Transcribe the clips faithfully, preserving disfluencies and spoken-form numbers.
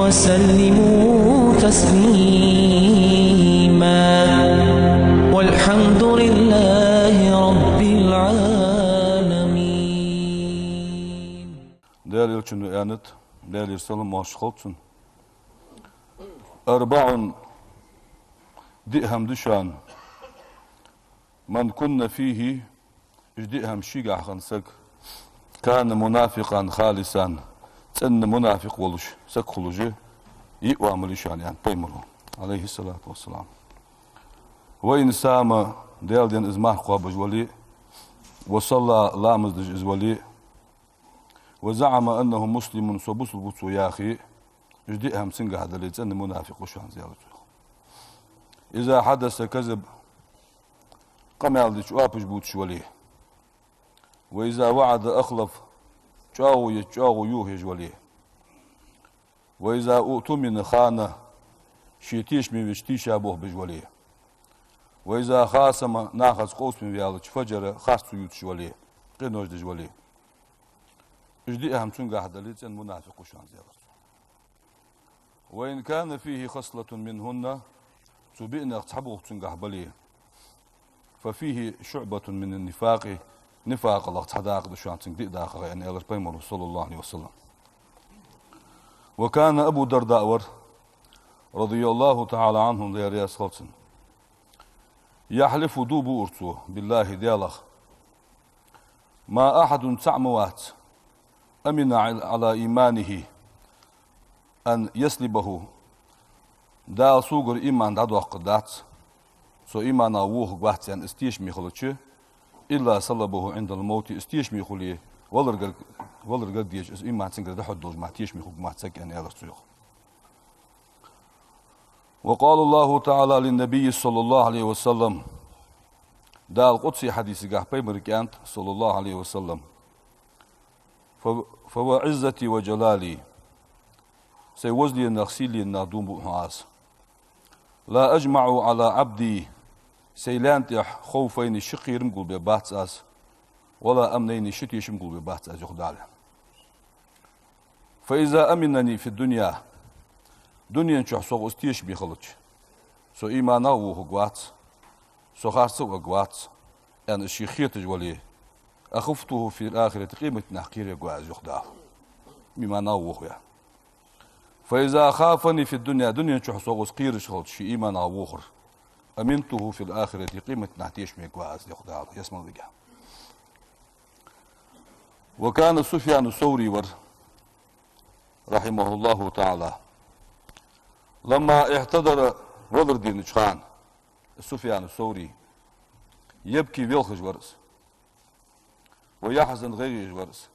وسلموا تسليما. والحمد لله رب العالمين. Даьла Элчано аьннад, Даьлера салам-моаршал хилда цунна: أربع, диъ хӀама да шоана, من كن فيه, уж диъ хӀама шийгахь хинна саг, كان منافقا خالصا, цӀена мунафикъ волаш саг хулаш йиъ оамал я шоана, аьннад Пайхамаро, عليه الصلاة والسلام. وإن صام, Даьла денна из марха кхоабаш вале а, وصلى, ламаз деш из вале а, وزعم أنه مسلم, со бусалба ва цо яхе а, уж диъ хӀама цунгахь дале, цӀена мунафикъ ва шоана из, аьлар цо. إذا حدث كذب, къамаьл дича оапаш бувцаш вале а, وإذا وعد أخلف, чӀоагӀо еча чӀоагӀо йохаеш вале а, وإذا اؤتمن خان, ше тешаме вича тийшаболх беш вале а, وإذا خاصم, нахаца къовсаме ваьлча, فجر, харцо ювцаш вале а, къинош деш вале а, уж диъ хӀама цунгахь дале, цӀена мунафикъ ва шоана из, аьлар цо. وإن كان فيه خصلة منهن, цу биънех цхьа болх цунгахь бале а, ففيه شعبة من النفاق, нифакъалах цхьа дакъа да шоана цунга диъ дакъа, аьнна, аьлар Пайхамаро, صلى الله عليه وسلم. وكان, Абу Дардаъ вар, رضي الله تعالى عنه, Даьла раьза хилва цунна, يحلف, дув буъар цо, بالله, Даьлах, ما أحد, цаӀ ма вац, أمن على إيمانه أن يصلبه, Дала согара иман дӀадоаккхаргдац, со иманах вохаргвац аьнна из тешаме хилча, إلا صلبه عند الموت, из тешаме хуле, валар гарга, валар гаргадеча, из иман цунгара дӀахьоргдолаш мара тешаме хургвац саг, аьнна, аьлар цо, йоах. وقال الله تعالى للنبي صلى الله عليه وسلم, Дала къудсий хьадисагахь Пайхамарга аьннад, صلى الله عليه وسلم: ف-, فوعزتي وجلالي, сай возаленах, сийленах дув буъ хьона аз, لا أجمع على عبدي, сай лаьна тӀа خوفين, ши кхерам гулбергбац аз, ولا أمنين, ши тешам гулбергбац аз, йоах Дала. فإذا أمنني في الدنيا, дунен чу сох из тешаме хилча, со иманах вохаргвац, со харцо а варгвац, аьнна, из ше хеташ вале, أخفته في الآخرة, къематдийнахьа кхеравергва аз, йоах Дала, иманах вохаве. فإذا خافني في الدنيا, дунен чу сох из кхераш хилча, ше иманах вохар, أمنته في الآخرة, къематдийнахьа тешаме вергва аз, йоах Дала, ялсмале виге. وكان سفيان الثوري вар, رحمه الله تعالى, لما احتضر, валар денача хана, Суфьяну Саври, يبكي, велхаш вар из, ويحزن, гӀайгӀа еш вар из.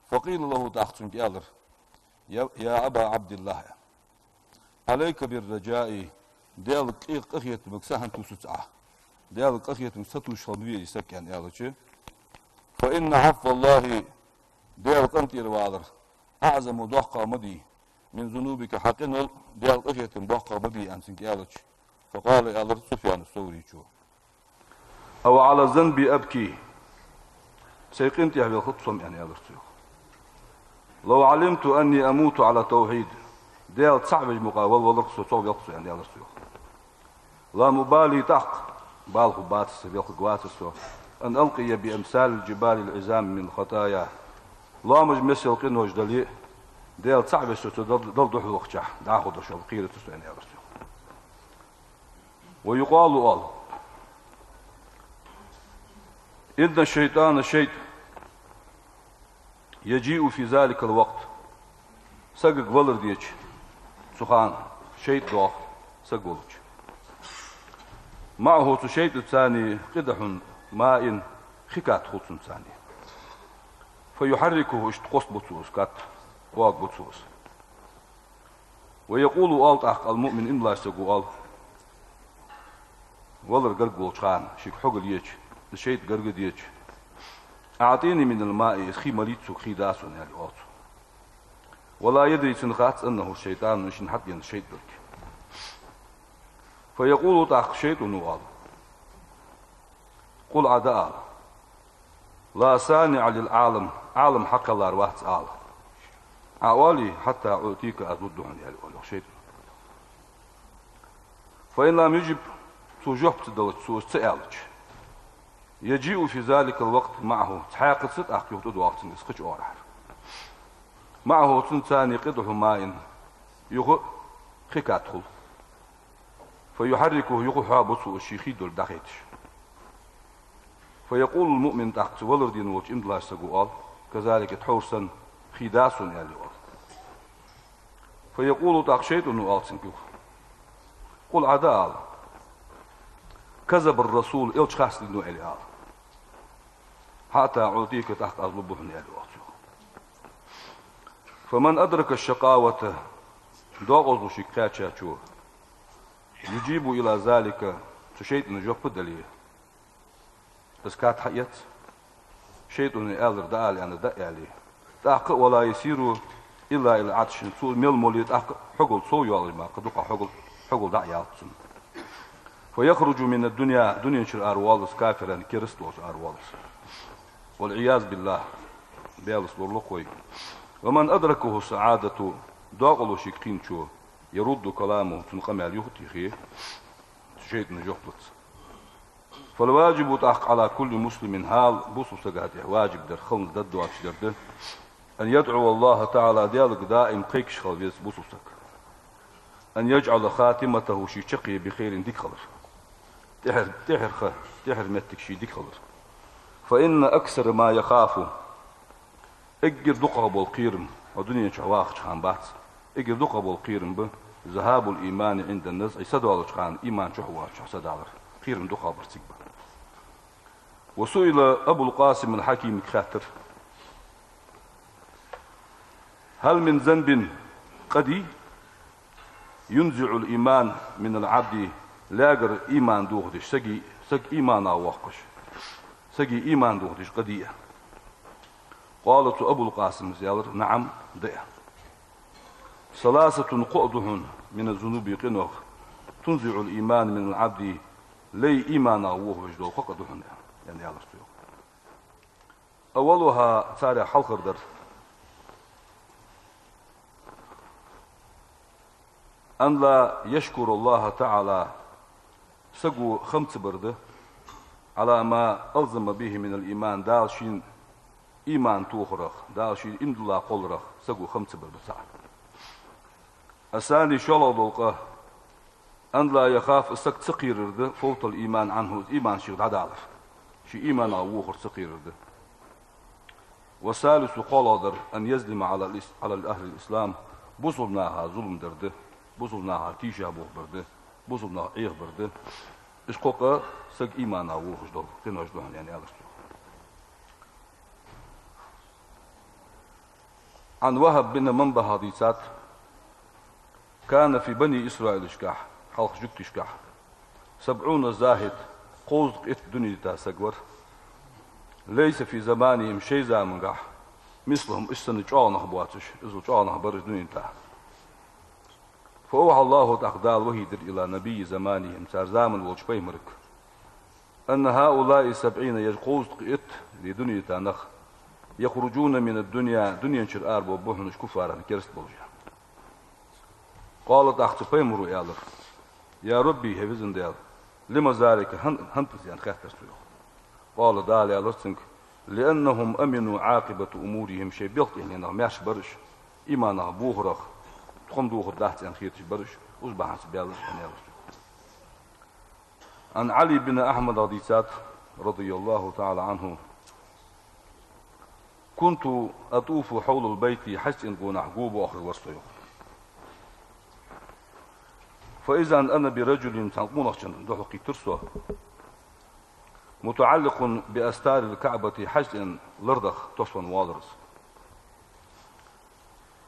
فقيل له, тӀаккха цунга аьлар: يا، يا أبا عبد الله, عليك بالرجاء, Даьла къе-, къахетамга сахьан тувсац Ӏа. Даьла къахетамга сатувсаш хила ма везий саг, аьнна, аьлча, فإن عفو الله, Даьла къинтӀера валар, أعظم, доккхагӀа ма дий, من ذنوبك, хьа къинал Даьла къахетам доккхагӀа ма дий, аьнна, цунга аьлча, فقال, аьлар Суфьяну Саврийчо: أو على ذنبي أبكي, сай къина тӀа велхац со-м, аьнна, аьлар цо, йоах. لو علمت أني أموت على توحيد, Даьла цаӀ веш мукъагӀа вал-, валар со, цох велх со, аьнна, аьлар цо, йоах. لا مبالي, тӀаккха бала хургбацар са, велхаргвацар со, أن ألقي بأمثال الجبال العظام من خطاياي, лоамаш мел къинош дале а, Даьла цаӀ веш со, цо Дал-, Далла духьалвахача дӀахо долаш дола кхерацар со, аьнна, аьлар цо, йоах. ويقال, оал, إن الشيطان, шайтӀа, يجيء في ذلك الوقت, сагага валар деча, цу хана шайтӀа доагӀа саг волча. معه, цу шайтӀаца цхьана, قدح ماء, хи катта хул цунца цхьана. فيحركه, иштта къоастабу цо из катта, кхоабу цо из. ويقول, оал тӀаккха, المؤمن, иман долаш саго оал, валар гарга волча хана, шийга хьогал еча, из шайтӀа гаргадеча: أعطيني من الماء, из хий малийта сога, хий да сона, аьле, оал цо. ولا يدري, цунна хац, أنه الشيطان, из шийна хьатӀадена шайтӀа долга. فيقول, тӀаккха шайтӀо оал: قل, Ӏа дӀаала, لا صانع للعالم, Ӏалам хьакхеллар вац, ала. Ӏа оалий, حتى أعطيك, аз лургда хьона, аьле оал йоах шайтӀано. فإن لم يجب, цо жоп ца далча, цо из ца аьлча, يجيء في ذلك الوقت معه, цхьаькхаза тӀаккха юха тӀадоагӀа цунна из кхыча оагӀорахьара. معه, цунца цхьана قدح ماء, юха хи кад хул. فيحركه, юха хьоабу цо из ший хий долга дӀахайташ. فيقول المؤمن, тӀаккха цу валар дийна волча иман долча саго оал: كذلك, тхьовра санна, хий да сона, аьле оал. فيقول, тӀаккха шайтӀано оал цунга юха: قل, Ӏа дӀаала: كذب الرسول, элча харцденнад, аьле ала. حتى أعطيك, тӀаккха аз лургба хьона, аьле оал цо юха. فمن أدرك الشقاوة, докъазло шийга кхаьчачо, يجيب إلى ذلك, цу шайтӀано жоп а дале, из кад хьаэц, шайтӀано аьлар дӀаала аьнна дӀа а аьле, тӀаккха ولا يسير إلا إلى العطش, цо мел моле тӀаккха хьогал совйоалаш мара кхы дукхагӀа хьогал, хьогал дӀа а яьлац цунна. فيخرج من الدنيا, дунен чура аравоал из كافرا, кераста волаш аравоал из. والعياذ بالله, Даьлаца лораволва вай. ومن أدركته السعادة, докъало шийга кхийначо, يرد كلامه, цун къамаьл юха а техе, шайтӀано жоп луц. فالواجب, тӀаккха, على كل مسلم, хӀара бусалба сага тӀа важиб дар, хӀанз дӀадоацаш дар да, أن يدعو الله تعالى, Даьлага даим кхайкаш хила веза бусалба саг. أن يجعل خاتمته, ший чаккхе, بخير, дика хилар. ТӀехьар-, тӀехьара ха, тӀехьара моттиг ший дика хилар. فإن أكثر ما يخاف, эггара дукхагӀа бола кхерам, хьо дунен чу вахача хана бац, эггара дукхагӀа бола кхерам ба, ذهاب الإيمان عند النزع, садоалача хана иман чу воалача хана садалар. Кхерам дукхагӀа бар цига ба. وسئل أبو القاسم الحكيم, хаьттар: هل من ذنب, къа дий, ينزع الإيمان من العبد, лаьгара иман дохадеш, сага, саг иманах воаккхаш, сага иман дохадеш къа дий? قال, цу Абул Къасима аьлар: نعم, да. ثلاثة, кхоъ да хьона, من الذنوب, къинойх, تنزع الإيمان من العبد, лай иманах вохавеш дола кхоъ къа да хьона, аьнна, аьлар цо. أولها, царех хьалхардар: أن لا يشكر الله تعالى, саго хам ца бар да, على ما ألزم به من الإيمان, Дала шийна иман тохарах, Дала шийна иман дилла кхолларах саго хам ца бар ба цаӀ. الثاني, шоллагӀа дола къа: أن لا يخاف, из саг ца кхерар да, فوت الإيمان عنه, из иман шийх дӀадалар. Ший иманах вохар ца кхерар да. والثالث, кхоалагӀдар: أن يظلم على الإس-, على أهل الإسلام, бусалба наха зулам дар да, бусалба наха тийшаболх бар да, бусалба нах Ӏехабар да. Уж кхо къа саг иманах вохаш дола къинош да хьона, аьнна, аьлар цо. عن وهب بن منبه дийцад: كان في بني إسرائيل, хьалха жугташка, سبعون زاهد, кховзткъа итт дунен тӀа саг вар. ليس في زمانهم, шоай замангахь, مثلهم, уж санна чӀоагӀа нах боацаш, иззал чӀоагӀа нах бар уж дунен тӀа. فأوحى الله, тӀаккха Дала вахьий дир, إلى نبي زمانهم, цар заман волча пайхамарга: أن هؤلاء السبعين, уж кховзткъа итт, е дунен тӀа нах, يخرجون من الدنيا, дунен чура арабоаларгба хьона уж, كفارا, кераста болаш. قال, тӀаккха цу пайхамаро аьлар: يا رب, хӀай везан Даьла, لم ذلك, хӀан-, хӀана да из, аьнна, хаьттар цо йоах. قال, Дала аьлар цунга: لأنهم أمنوا عاقبة أمورهم, шоай белха тӀехьенах маьрша бар уж, иманах бохарах тхо-м дохаргдац аьнна хеташ бар уж, уж бахьанца баьлар уж, аьнна, аьлар цо. عن علي بن أحمد дийцад, رضي الله تعالى عنه: كنت أطوف حول البيت, хьажцӀен гонахьа го боахар вар со йоах. فإذا أنا برجل, цхьан къонахчун духьалкхийттар со, متعلق بأستار الكعبة, хьажцӀен лардаха тосвенна воаллар из.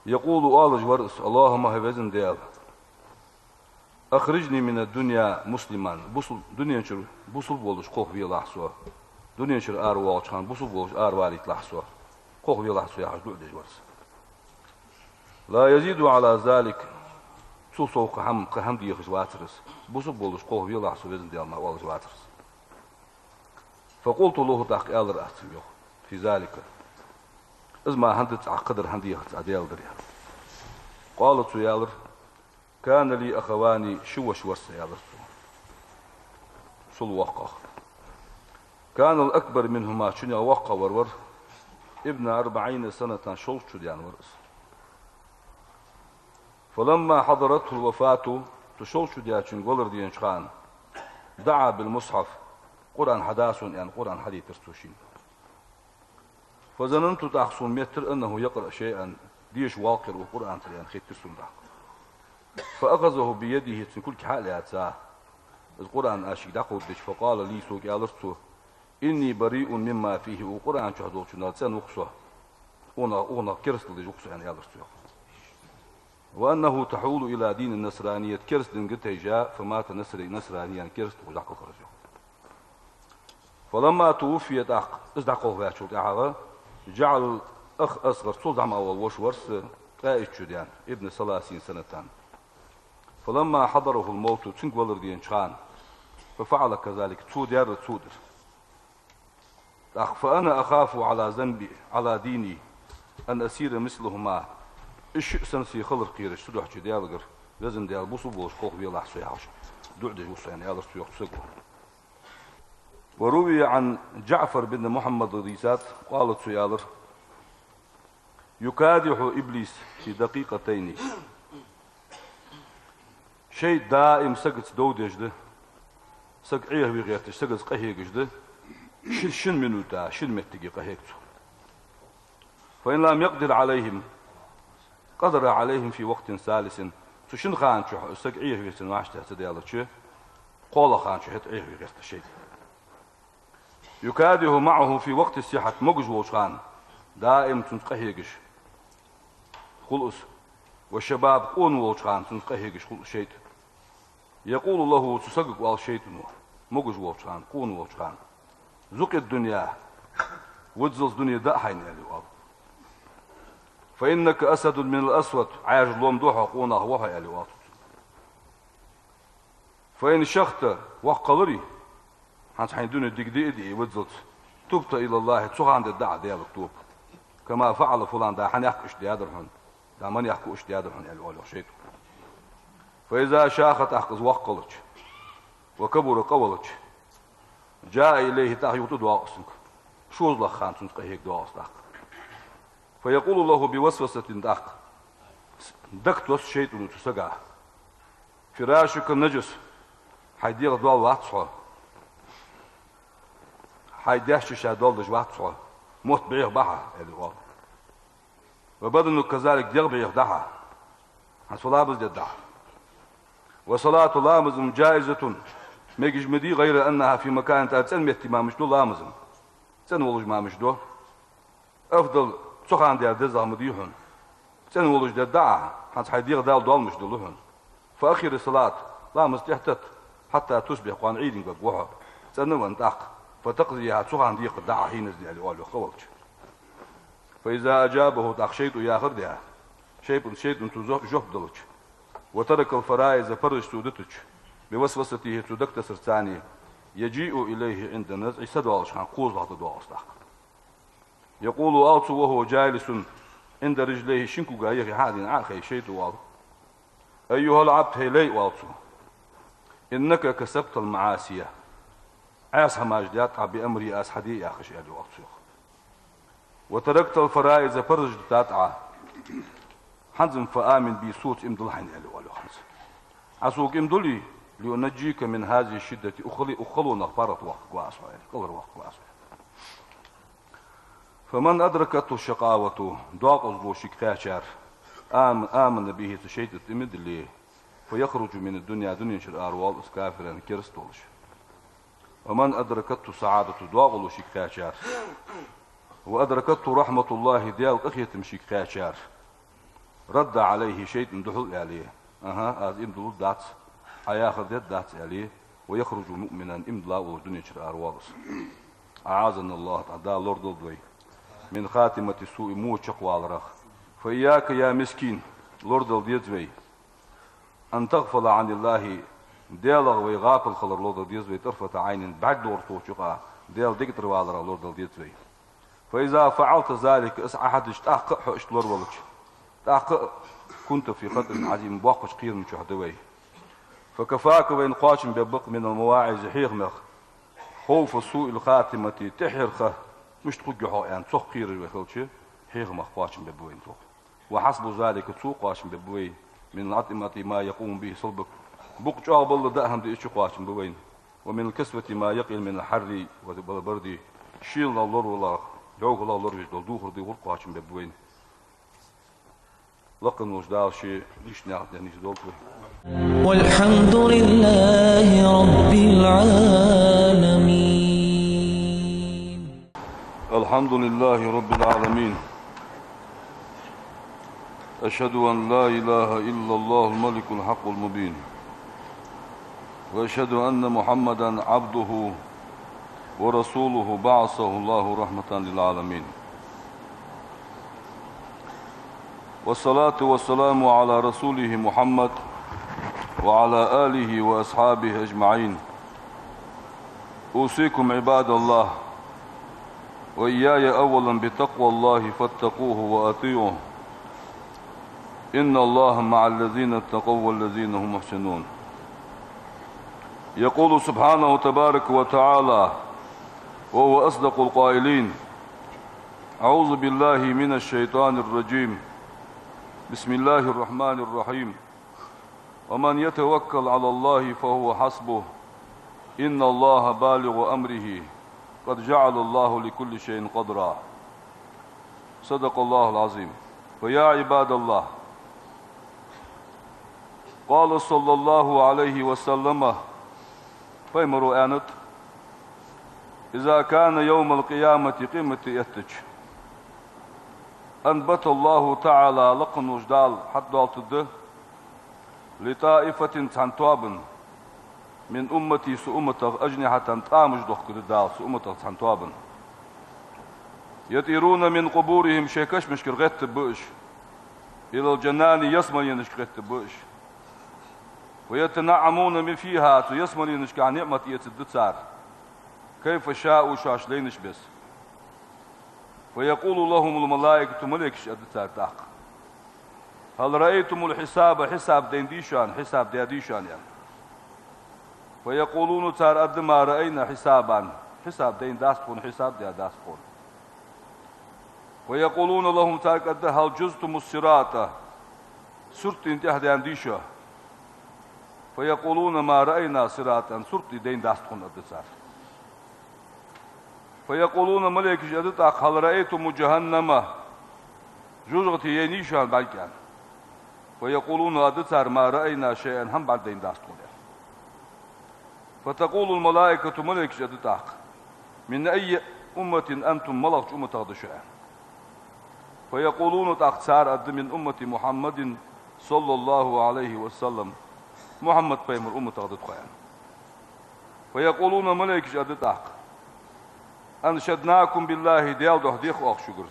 يقول, оалаш вар из: اللهم, хӀай везан Даьла, أخرجني من الدنيا مسلما, бусал-, дунен чура бусалба волаш кхалхавелахь со, дунен чура аравоалача хана бусалба волаш аравалийталахь со, кхалхавелахь со, яхаш дуӀа деш вар из. لا يزيد على ذلك, цул совгӀа кхы хӀама, кхы хӀама дехаш вацар из, бусалба волаш кхалхавелахь со, везан Даьла, мара оалаш вацар из. فقلت له, тӀаккха аьлар аз цунга йоах, في ذلك: Из ма хӀана да цӀа, кхыдар хӀана дехар цӀа, Даьла дар, аьлар. قال, цо аьлар: كان لي أخوان, ши воша вар са, аьлар цо. Шул воккхагӀа. كان الأكبر منهما, царел воккхагӀвар вар, ابن أربعين سنة, шовзткъа шу даьнна вар из. فلما حضرته الوفاة, цу шовзткъа шу даьчунга валар денача хана, دعا بالمصحف, Къуръан хьада сона, аьнна, Къуръан хьадайтар цо шийна. فظننت, тӀаккха сона моттар, أنه يقرأ شيئا, деша воалл ер укх Къуръанах, аьнна, хетар сона тӀаккха. فأخذه بيده, цун кулг хьа а лаьца, из Къуръан аз шийга дӀакховдадича, فقال لي, сога аьлар цо: إني بريء مما فيه, укх Къуръан чу долчунах цӀена ва-кх со, укханах, укханах керастал деш ва-кх со, аьнна, аьлар цо йоах. وأنه تحول إلى دين النصرانية, керста динга тайжа, فمات نصري-, نصرانيا, керста волаш дӀакхалхар из йоах. فلما توفي, тӀаккха из дӀакхалхаваьчул тӀехьагӀа, جعل الأخ الأصغر, цул зӀамагӀа вола воша вар са, ткъаь итт шу даьнна, ابن ثلاثين سنة. فلما حضره الموت, цунга валар денача хана, ففعل كذلك, цо даьр цо дир. ТӀаккха, فأنا أخاف على ذنبي, على ديني, أن أصير مثلهما. Уж шиъ санна се хилар кхераш, цудухьа Даьлагара Везан Даьла, бусалба волаш кхалхавелахь со, яхаш, дуӀа деш ва со, аьнна, аьлар цо йоах цу саго. وروي عن جعفر بن محمد, дийцад, قال, цо аьлар: يكادح إبليس في دقيقتين. ШайтӀа даим сагаца дов деш да, саг Ӏехаве гӀерташ, сагаца къахьегаш да, ши-, шин минута, шин моттиге къахьег цо. فإن لم يقدر عليهم، قدر عليهم في وقت ثالث. Цу шин хана чу саг Ӏехаве цун вӀаштӀехьа ца даьлча, кхоалагӀа хана чу хӀаьта Ӏехаве гӀерт шайтӀа. يكادح معه في وقت الصحة, могаш волча хана даим цунца къахьегаш хул из. والشباب, къона волча хана цунца къахьегаш хул из шайтӀа. يقول له, цу сагага оал шайтӀано, могаш волча хана, къона волча хана: ذق الدنيا, виззалца дуне даа хьайна, аьле оал. فإنك أسد من الأسود, Ӏаьржа лом да хьо, къонах ва хьо, аьле оал цунца. فإن شخت, воккха хиларе, хӀанз хьайна дуне дика диа а диа виззалца, تبت إلى الله, цу хана дергда Ӏа Даьлага тоба. كما فعل فلان, да хьанехк иштта даьдар хьона, да манехк иштта даьдар хьона, аьле оал йоах шайтӀа. فإذا شاخ, тӀаккха из воккха хилча, وكبر, къавелча, جاء إليه, тӀаккха юха тӀадоагӀа из цунга. ШозлагӀа хана цунца къахьега доагӀа из тӀаккха. فيقول له بوسوسة, тӀаккха дагатосс шайтӀано цу сага: فراشك نجس, хьай дегӀ доал вац хьо, хьай даьшта ше доал деш вац хьо, мотт бӀеха бахьа, аьле оал. وبدنك كذلك, дегӀ бӀеха да хьа, хьа со ламаз дергда Ӏа. والصلاة, ламаз ма, جائزة, мегаш ма дий, غير أنها في مكان, тӀа цӀена метте мара мича ду ламаз ма, цӀена волаш мара мича ду. أفضل, цу хана даьр дезагӀа ма дий хьона. ЦӀена волаш дергда Ӏа, хӀанз хьай дегӀ Дала доал мича дулл хьона. فأخر الصلاة, ламаз тӀехьатетта, حتى تصبح, кхоана Ӏуйранга варгва хьо. ЦӀена а венна тӀаккха, فتقضيها, цу хана декхаргда Ӏа хьайна из, аьле оал йоах къавелча. فإذا أجابه, тӀаккха шайтӀо яхар даь, шайтӀа-, шайтӀано цо зо-, жоп делча, وترك الفرائض, парзаш цо дитача, بوسوسته, цо дагатессарца, يجيء إليه عند النزع, са доалача хана кхозлагӀа тӀадоагӀа из тӀаккха. يقول, оал цо, وهو جالس عند رجليه, шин кога юхе хьадена Ӏо а хайя, шайтӀо оал: أيها العبد, хӀай лай, оал цо, إنك كسبت المعاصي, Ӏаьса хӀамаш даьд Ӏа, بأمري, аз хьаде яхаш, аьле оал цо йоах. وتركت الفرائض, парзаш дитад Ӏа, хӀанз-м فآمن بي, соца иман дилла хьайна, аьле оал йоах хӀанз. Ӏа сога иман дулле, لأنجيك من هذه الشدة, укх хала-, укх халонах паргӀатвоаккхаргва аз хьо, аьле, кӀалхарвоаккхаргва аз хьо, аьле. فمن أدركته الشقاوة, декъазло шийга кхаьчар, آم-, آمن به, цу шайтӀа тӀа иман дилле, فيخرج من الدنيا, дунен чура аравоал из, كافرا, кераста волаш. ومن أدركته السعادة, декъало шийга кхаьчар, وأدركته رحمة الله, Даьла къахетам шийга кхаьчар, رد عليه, шайтӀано духьал аьле: أها, аз иман дилларгдац, Ӏа яхар дергдац, аьле, ويخرج مؤمنا, иман дилла волаш дунен чура аравоал из. أعاذنا الله, тӀаккха Дала лорадолда вай, من خاتمة السوء, во чакхваларах. فإياك يا مسكين, лорадала деза вай, أن تغفل عن الله, Даьлах вай гӀапал хиларах лорадала деза вай, طرفة عين, бӀарг догӀаргдолча юкъа Даьла дега тӀара валарах лорадала деза вай. فإذا فعلت ذلك, из Ӏа хьадича, тӀаккха а хьо иштта лоравелча, тӀаккха а كنت في خطر عظيم, боккхача кхерам чу да вай. فكفاك, вайна кхоачам бергба, من المواعظ, хьехамех, خوف سوء الخاتمة, тӀехьара ха мишта хургья хьох аьнна, цох кхераш вай хилча, хьехамех кхоачам бергба вайна цох. وحسب ذلك, цо кхоачам бергба вай, من الأطعمة ما يقوم به الصلب, букъ чӀоагӀа балла даа хӀама диача кхоачам ба вайна, ومن الكسوة ما يقي من الحر والبرد, шийла лораваларах, йӀовхалах лоравеш дола духар дийхар кхоачам бергба вайна. Лакха волча Дала ший дийшача наькъа тӀа нийсдолда вай. والحمد لله رب العالمين. الحمد لله رب العالمين. أشهد أن لا إله إلا الله الملك الحق المبين. وأشهد أن محمدا عبده ورسوله بعثه الله رحمة للعالمين. والصلاة والسلام على رسوله محمد وعلى آله وأصحابه أجمعين. أوصيكم عباد الله وإياي أولا بتقوى الله فاتقوه وأطيعوه. إن الله مع الذين اتقوا والذين هم محسنون. يقول سبحانه تبارك وتعالى وهو أصدق القائلين: أعوذ بالله من الشيطان الرجيم. بسم الله الرحمن الرحيم. ومن يتوكل على الله فهو حسبه. إن الله بالغ أمره. قد جعل الله لكل شيء قدرا. صدق الله العظيم. فيا عباد الله، قال صلى الله عليه وسلم, пайхамара аьннад: إذا كان يوم القيامة, къематди эттача, أنبت الله تعالى, лакха волча Дала хьатӀадоалийтаргда, لطائفة, цхьан тоабан, من أمتي, са умматах, أجنحة, ткъамаш дохкаргда Дала са умматах цхьан тоабан. يطيرون من قبورهم, шоай кашамашкара гӀеттаргба уж, إلى الجنان, ялсмаленашка гӀеттаргба уж. ويتنعمون من فيها, цу ялсмаленашка ниӀмат эцаргда цар, كيف شاءوا, шоашта лайнача беса. فيقول لهم الملائكة, малейкаша аргда царга тӀаккха: هل رأيتم الحساب, хьисаб дайнадий шоана, хьисаб даьдий шоана, аьнна. فيقولون, цар аргда: ما رأينا حسابا, хьисаб дайнадац тхона, хьисаб даьдац тхона. فيقولون لهم, царга аргда: هل جزتم الصراط, сират тӀехдаьннадий шо? فيقولون: ما رأينا صراطا, сират дайнадац тхона, аргда цар. فيقولون, малейкаша аргда тӀаккха: هل رأيتم جهنم, жожагӀате яйнадий шоана бӀарг, аьнна. فيقولون, аргда цар: ما رأينا شيئا, хӀама бӀаргадайнадац тхона, аьнна. فتقول الملائكة, малейкаша аргда тӀаккха: من أي أمة أنتم, малагӀча умматах да шо, аьнна. فيقولون, тӀаккха цар аргда: من أمة محمد صلى الله عليه وسلم, Мухьаммад пайхамара умматах да тхо, аьнна. فيقولون, малейкаша аргда тӀаккха: أنشدناكم بالله, Даьла духьа дех оаха шугара.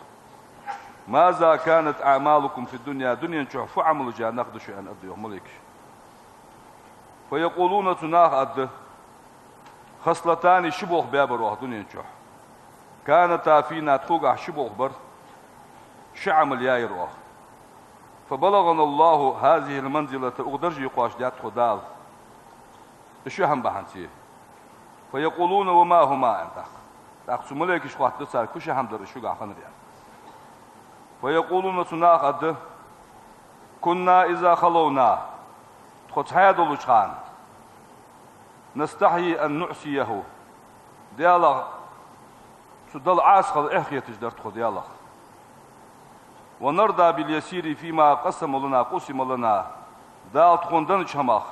ماذا كانت أعمالكم في الدنيا, дунен чухь фу Ӏамал еш нах да шо, аьнна, аргда оаха малейкаша. فيقولون, цу наха аргда: خصلتان, ши болх баьбар оаха дунен чухь. كانتا فينا, тхогахьа ши болх бар, ши Ӏамал яьяр оаха. فبلغنا الله هذه المنزلة, укх дарже кхоачашдаьд тхо Дала, из ши хӀама бахьанца. فيقولون: وما هما, аьнна тӀаккха. ТӀаккха цу малейкаша хоаттаргда царга: фу ши хӀама дар из шугахьа хиннар, аьнна. فيقولون, цу наха аргда: كنا إذا خلونا, тхо цхьаь долча хана, نستحيي أن نعصيه, Даьлах, цу Далла Ӏаса хила эхь хеташ дар тхо Даьлах. ونرضى باليسير فيما قسم لنا, قسم لنا, Дала тхона деннача хӀамах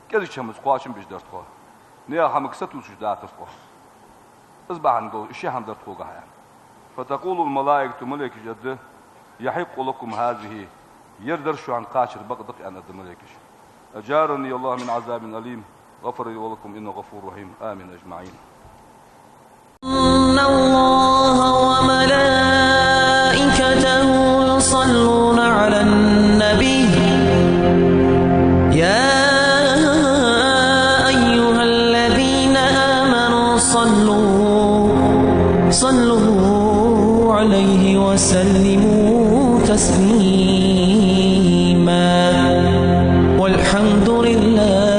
кӀезигача хӀамаца кхоачам беш дар тхо. Наьха хӀамага сатувсаш дацар тхо. Из бахьан долаш ши хӀама дар тхогахьа, аьнна. فتقول الملائكة, малейкаша аргда: يحق لكم هذه, ер дар шоана кхачар бакъ да-кх, аьнна, аргда малейкаша. أجارني الله من عذاب أليم، غفر لي ولكم إنه غفور رحيم. آمين أجمعين. إن الله وملائكته يصلون على النبي، يا أيها الذين آمنوا صلوا، صلوا عليه وسلموا تسليما. والحمد لله